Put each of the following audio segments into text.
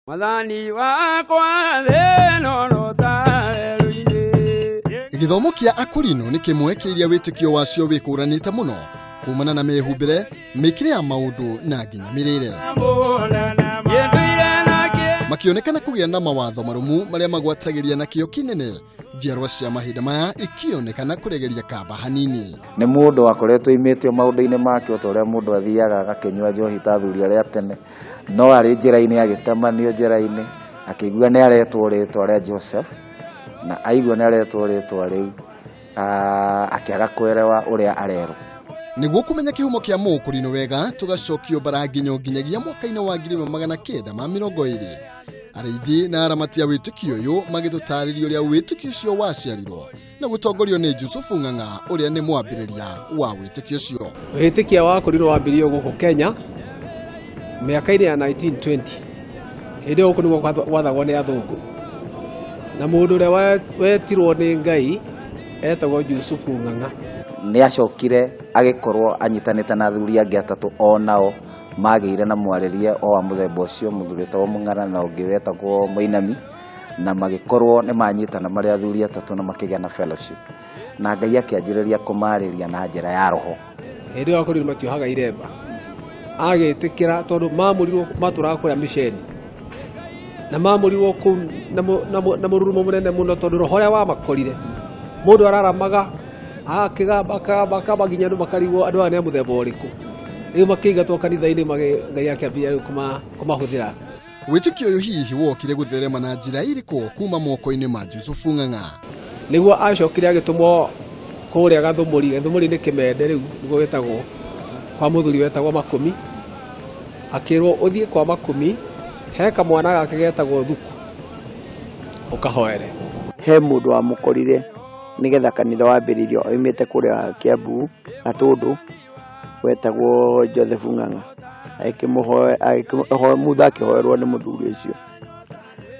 Mwathani wakwa thĩno rũtarerũ-inĩ. Gĩthomo kĩa Akũrinũ nĩ kĩmwe kĩa iria wĩtĩkio wacio wĩkũranĩte mũno kumana na mĩhumbĩre, mĩkĩre ya maũndũ na nginya mĩrĩre. Makĩonekana kũgĩa na mawatho marũmu marĩa magwatagĩria na kĩo kĩnene njiarwa cia mahinda maya ikĩonekana kũregeria kamba hanini. Nĩ mũndũ wakoretwo imĩtio maũndũ-inĩ make o ta ũrĩa mũndũ athiaga agakĩnyua njohi ta athuri arĩa a tene. No arĩ njĩra-inĩ agĩtemanio njĩra-inĩ akĩigua nĩ aretwo rĩtwa rĩa Joseph, na aigua nĩ aretwo rĩtwa rĩu akĩaga kwerewa ũrĩa arerwo. Nĩguo kũmenya kĩhumo kĩa mũkũrinũ wega, tũgacokio mbara nginyo nginyagia mwaka-inĩ wa 1920. Arĩithi na aramati a wĩtĩkio ũyũ magĩtũtarĩria ũrĩa wĩtĩkio ũcio waciarirwo na gũtongorio nĩ Jusufu Ng'ang'a ũrĩa nĩ mwambĩrĩria wa wĩtĩkio ũcio. Wĩtĩkia wa kũrinũ wambĩrĩirio gũkũ Kenya mĩaka-inĩ ya 1920. Hĩndĩ ĩyo gũkũ nĩguo gwathagwo nĩ athũngũ, na mũndũ ũrĩa wetirwo nĩ Ngai etagwo Jusufu Ng'ang'a. Nĩ acokire agĩkorwo anyitanĩte na athuri angĩ atatũ o nao magĩire na mwarĩrie o wa mũthemba ũcio, mũthuri wetagwo Mũng'ara na ũngĩ wetagwo Mũinami, na magĩkorwo nĩ manyitana marĩ athuri atatũ na makĩgĩa na fellowship, na Ngai akĩanjĩrĩria kũmarĩria na njĩra ya roho. Hĩndĩ ĩyo akorirwo matiohaga iremba, agĩtĩkĩra tondũ mamũrirwo matũraga kũrĩa mĩceni, na mamũrirwo kũu na mũrurumo mũnene mũno tondũ roho ũrĩa wamakorire mũndũ araramaga akĩgamba akagamba akagamba nginya andũ makarigwo andũ aya nĩ a mũthemba ũrĩkũ. Rĩu makĩingatwo kanitha-inĩ, Ngai akĩambia rĩu kũmahũthĩra. Wĩtĩkio ũyũ hihi wokire gũtherema na njĩra ĩrĩkũ kuma moko-inĩ ma Jusufu Ng'ang'a? Nĩguo acokire agĩtũmwo kũrĩa Gathũmũri. Gathũmũri nĩ kĩmende rĩu nĩguo wĩtagwo, kwa mũthuri wetagwo Makũmi. Akĩrwo ũthiĩ kwa Makũmi, he kamwana gake getagwo Thuku, ũkahoere. He mũndũ wamũkorire nĩgetha kanitha wambĩrĩirio oimĩte kũrĩa Kiambu Gatũndũ, wetagwo Joseph Ng'ang'a. Agĩkĩmũhoya, Mutha akĩhoerwo nĩ mũthuri ũcio.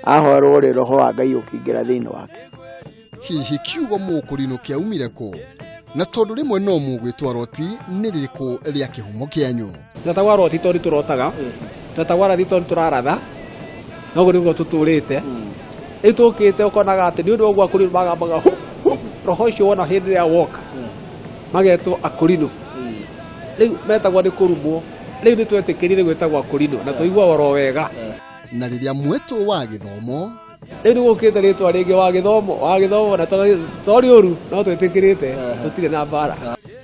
Ahoerwo rĩ, roho wa Ngai ũkĩingĩra thĩinĩ wake. Hihi kiugo mũkũrinũ kĩaumire kũ? Na tondũ rĩmwe no mũgwĩtwo aroti, nĩ rĩrĩkũ rĩa kĩhumo kĩanyu? Twetagwo aroti tondũ tũrotaga, twetagwo arathi tondũ tũraratha, noguo nĩguo tũtũrĩte. Rĩu tũkĩte ũkonaga atĩ nĩ ũndũ wa ũguo akũrinũ magambaga hu, hu, roho ũcio wona hĩndĩ ĩrĩa woka, magetwo akũrinũ. Rĩu metagwo nĩ kũrumwo. Rĩu nĩ twetĩkĩrire gwĩtagwo akũrinũ na tũigua oro wega. Na rĩrĩa mwetwo wa gĩthomo, rĩu nĩ gũkĩte rĩtwa rĩngĩ wa gĩthomo, wa gĩthomo, na tori ũru no twĩtĩkĩrĩte, tũtirĩ na mbara.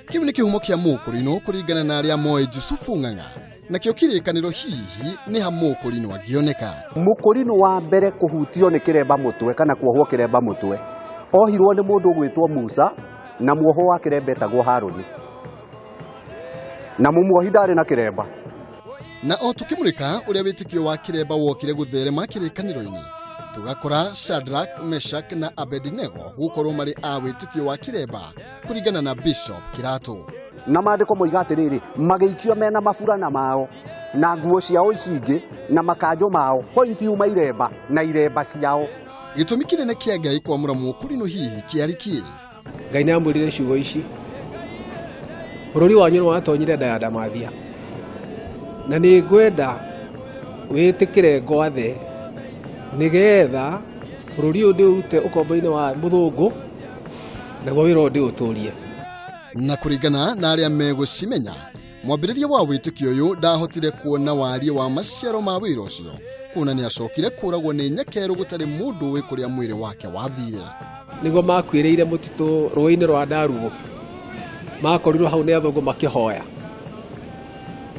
Kĩu nĩ kĩhumo kĩa mũkũrinũ kũringana na arĩa moĩ Jusufu Ng'ang'a. Nakĩo kĩrĩkanĩro hihi nĩ ha mũkũrinũ angĩoneka? Mũkũrinũ wa mbere kũhutio nĩ kĩremba mũtwe kana kuohwo kĩremba mũtwe ohirwo nĩ mũndũ ũgwĩtwo Musa, na muoho wa kĩremba etagwo Harũni, na mũmuohi ndarĩ na kĩremba. Na o tũkĩmũrĩka ũrĩa wĩtĩkio wa kĩremba wokire gũtherema kĩrĩkanĩro-inĩ, tũgakora Shadrach, Meshach na Abednego gũkorwo marĩ a wĩtĩkio wa kĩremba kũringana na Bishop Kĩratũ. Na maandĩko moiga atĩrĩrĩ, magĩikio mena maburana mao na nguo ciao ici ingĩ na makanjũ mao, point yuma iremba na iremba ciao. Gĩtũmi kĩnene kĩa Ngai kwamũra mũkũrinũ hihi kĩarĩ kĩĩ? Ngai nĩ amwĩrire ciugo ici, bũrũri wanyu nĩ watonyire nda ya Ndamathia, na nĩ ngwenda wĩtĩkĩre ngwathe nĩgetha bũrũri ũyũ ndĩũrute ũkombo-inĩ wa mũthũngũ, naguo wĩra ũyũ ndĩũtũrie. Na kũringana na arĩa megũcimenya, mwambĩrĩria wa wĩtĩkio ũyũ ndahotire kuona wariĩ wa maciaro ma wĩra ũcio, kuona nĩ acokire kũragwo nĩ nyakerũ gũtarĩ mũndũ ũĩ kũrĩa mwĩrĩ wake wathire. Nĩguo makuĩrĩire mũtitũ rũĩ-inĩ rwa Ndarugu, makorirwo hau nĩ athũngũ makĩhoya,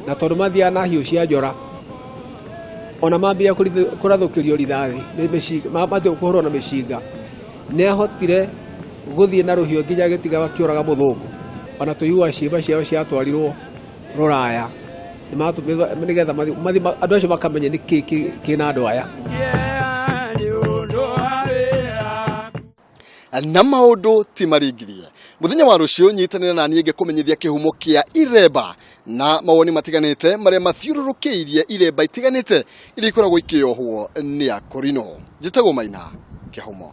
na tondũ mathiaga na hiũ cia njora, ona mambia kũrathũkĩrio rithathi, mambia kũhũrwo na mĩcinga, nĩ ahotire gũthiĩ na rũhiũ nginya agĩtiga akĩũraga mũthũngũ. Ona tũiguaga ciĩmba ciao ciatwarirwo rũraya, nĩgetha andũ acio makamenye nĩ kĩ kĩna andũ aya. Na maũndũ ti maringirie. Mũthenya wa rũciũ nyitanĩra na niĩ ngĩkũmenyithia kĩhumo kĩa iremba na mawoni matiganĩte marĩa mathiũrũrũkĩirie iremba itiganĩte iria ikoragwo ikĩohwo nĩ akũrinũ. Njĩtagwo Maina Kĩhumo.